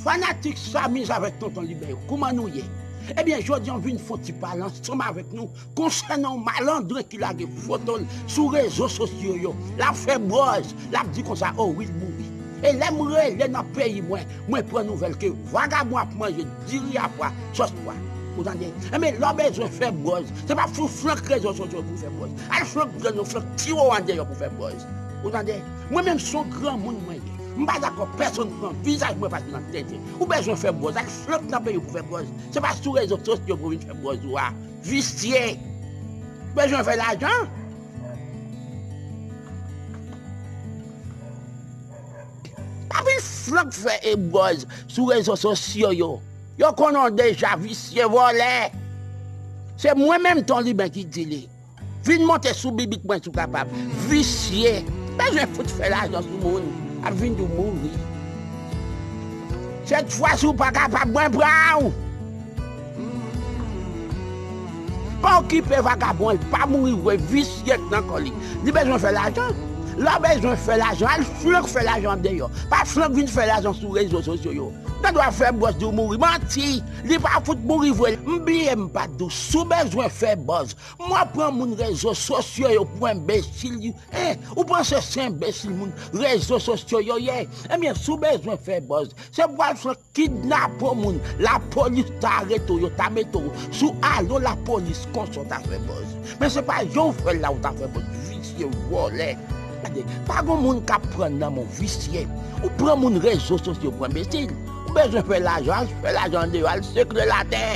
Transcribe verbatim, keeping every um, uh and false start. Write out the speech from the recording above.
Fanatik Samiz avèk Tonton Liben yo, kouman nou ye? Ebyen, jodi a m vin fè yon ti pale ansanm avèk nou konsènan yon malandren ki lage foto l sou rezo sosyo yo. L ap fè buzz, l ap di konsa, "O wi, l mouri." E lè m rele nan peyi mwen, mwen pran nouvèl ke vagabon ap manje diri a pwa, sòs pwa. Ou tande? Enben, lè w bezwen fè buzz, se pa pou flank rezo sosyo pou fè buzz. Al flank grann yo, flank tiyo andeyò pou fè buzz. Ou tande? Mwen menm se yon granmoun mwen ye. M pa dakò pèsonn pran vizaj mwen pase nan tenten. Ou bezwen fè buzz, al flank nan peyi w pou fè buzz. Se pa sou rezo sosyo pou vin fè buzz ou a. Visye. Bezwen fè lajan? Pa vin flank fè e buzz sou rezo sosyo yo. Yo konnen w deja, visye, vòlè. Se mwen menm Ton Liben ki di li. Vin monte sou bibit mwen si w kapab. Visye. Bezwen fout fè lajan sou moun. Ap vin di w mouri. Sèt fwa si w pa kapab, mwen pran w. Pa okipe vagabon, l pa mouri vre, visye k nan kò li. Li bezwen fè lajan. Lè w bezwen fè lajan, al flank fè lajan andeyò. Pa flank vin fè lajan sou rezo sosyo yo. Nan dwa fè buzz di w mouri. Manti. Li pa fout mouri vre. M bliye m pa t di w, si w bezwen fè buzz, mwen pran moun rezo sosyo yo pou enbesil. Hein, ou panse se enbesil moun rezo sosyo yo ye? Ebyen, si w bezwen fè buzz, se pou al flank kidnape yon moun, lapolis ta arete w, yo ta mete w sou alon lapolis konsa w ta fè buzz. Men se pa jan w fè l la ou ta fè buzz, visye, vòlè. Gade, pa gon moun k ap pran nan men w, visye. Ou pran moun rezo sosyo pou enbesil. Ou bezwen fè lajan, al fè lajan andeyò, al sekle latè.